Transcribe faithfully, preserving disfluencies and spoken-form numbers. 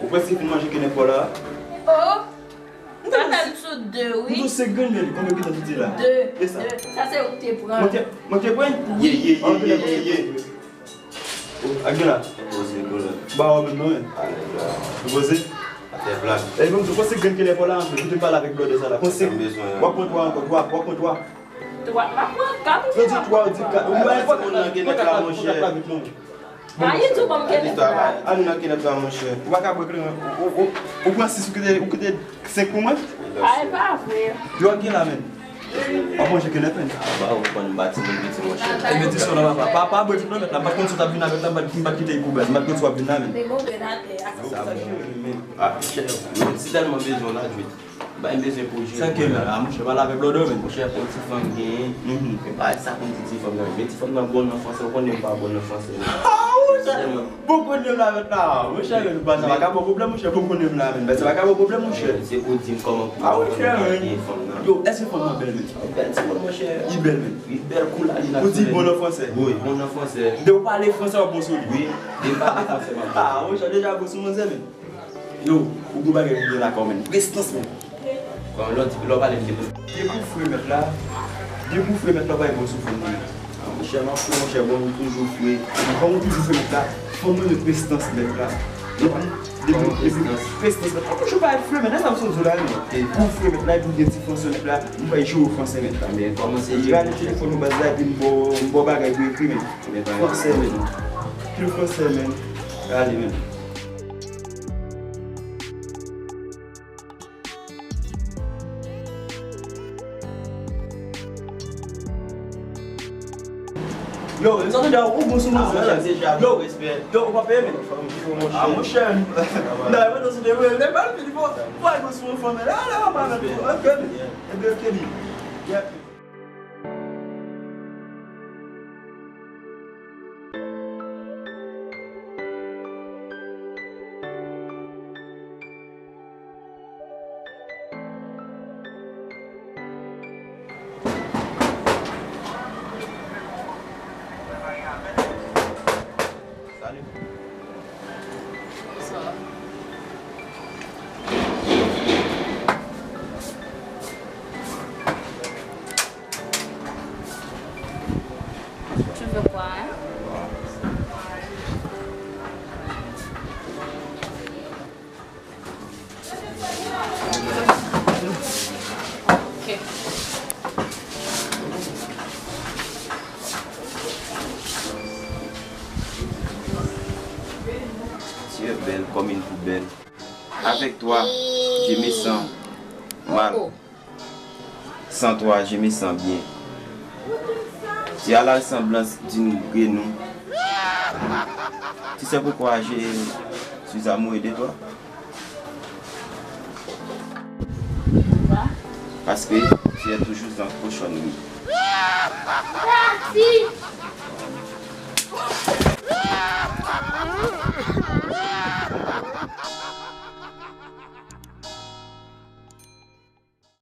Ou prèske fin manje kenèp la? Oh! Sa fè m sou de, wi. M tou senk grenn, men konbyen ki tan soti la? De. E sa? De. Sa se ou k te pran. Mwen te, mwen te pran? Wi. Ye, ye, ye, ye, ye, ye. Ak gen la? Poze, poze. Ba, ou menm non, men. Alèz la. Ou poze? Atè plat. E, bon, ou konn se grenn kenèp la, anpil. Koute m pale avèk blòdè sa la. Konn se, w ap pran twa ankò, twa, w ap pran twa. Twa, m ap pran kat. Yo di twa, yo di kat. Ou pa gen kontak la, monchè. Pa gen tou ban m kenèp la. Al nan kenèp la, monchè. Ou pa ka bwè kleren. Ou, ou, ou, ou pran sis, ou kite, ou kite senk pou mwen? Ay, pa vre. Yo ak gen la, men. W ap manje kenèp, men. A ba, ou konn ba timoun piti, monchè. E men di sa la, papa. Pa, pa bwè tout nan mèt la. M pa t konn si w t ap vin avèk la, m pa t, m pa t kite l pou baz. M pa t konn si w ap vin la, men. Sa k jere, men. A, chè, men si tèlman bezwen w la, jwe. Bay m bezwen pou jere. Sa ke men, a, monchè, pale avèk blòdè, men. Monchè, pou ti fanm genyen. Mhm. Men pa sa pou ti, ti fanm nan. Men ti fanm nan bon nan franse, ou konnen m pa bon nan franse, men. A, monchè. Tèlman. Bon konnen m la mèt la. Monchè, men, pa sa, pa ka bon pwoblèm, monchè, bon konnen m la, men. Sa pa ka bon pwoblèm, monchè. Se pou di m kòman pou. A, monchè, men. Fanm nan. Yo, èske fanm nan bèl, men? Bèl ti moun, monchè. Li bèl, men. Li bèl kou la, li nan. Ou di bon nan franse? Wi, bon nan franse. De ou pale franse, w ap bon sou li. Wi, de m pale franse, m ap bon. A, monchè, deja bon sou manzè, men. Yo, ou gon bagay pou gen lakò, men. Prestans, men. Kòm lè w di, lè w pale m de. Depi w fre mèt la, depi w fre mèt la, w pa gen bon sou fanm nan. A, monchè, m ap fre, monchè, bon, ou toujou fre. Kòm ou toujou fre mèt la, fanm nan gen prestans mèt la. Depi, depi, depi prestans mèt la. Ou toujou pa fre mèt la, sa m sot di w la, men. Pou w fre mèt la, epi w gen ti franse mèt la, m pa jwe franse mèt la. Men kòman se rale telefòn ou baz la, epi m ba w, m ba w bagay pou ekri, men. Franse, men. Pil franse, men. Rale, men. Yo, e sa tande a, ou bon sou manzè la. Yo, yo, ou pa peye, men. A, monchè. Nan, e mwen, nan, sou de, men, men, pa l fini, fò, fò al bon sou yon fanm, men. A, la, pa mal, men. Ok, men. Ebyen, ok, li. Yeah. Salut. Bonswa. Tu veux quoi, hein? Ok. Tu es belle comme une poubelle. Avec toi, je me sens mal. Oh, oh. Sans toi, je me sens bien. Tu as la ressemblance d'une grenouille. Tu sais pourquoi je suis amoureux de toi? Pourquoi? Parce que tu es toujours en cochonnerie. Merci.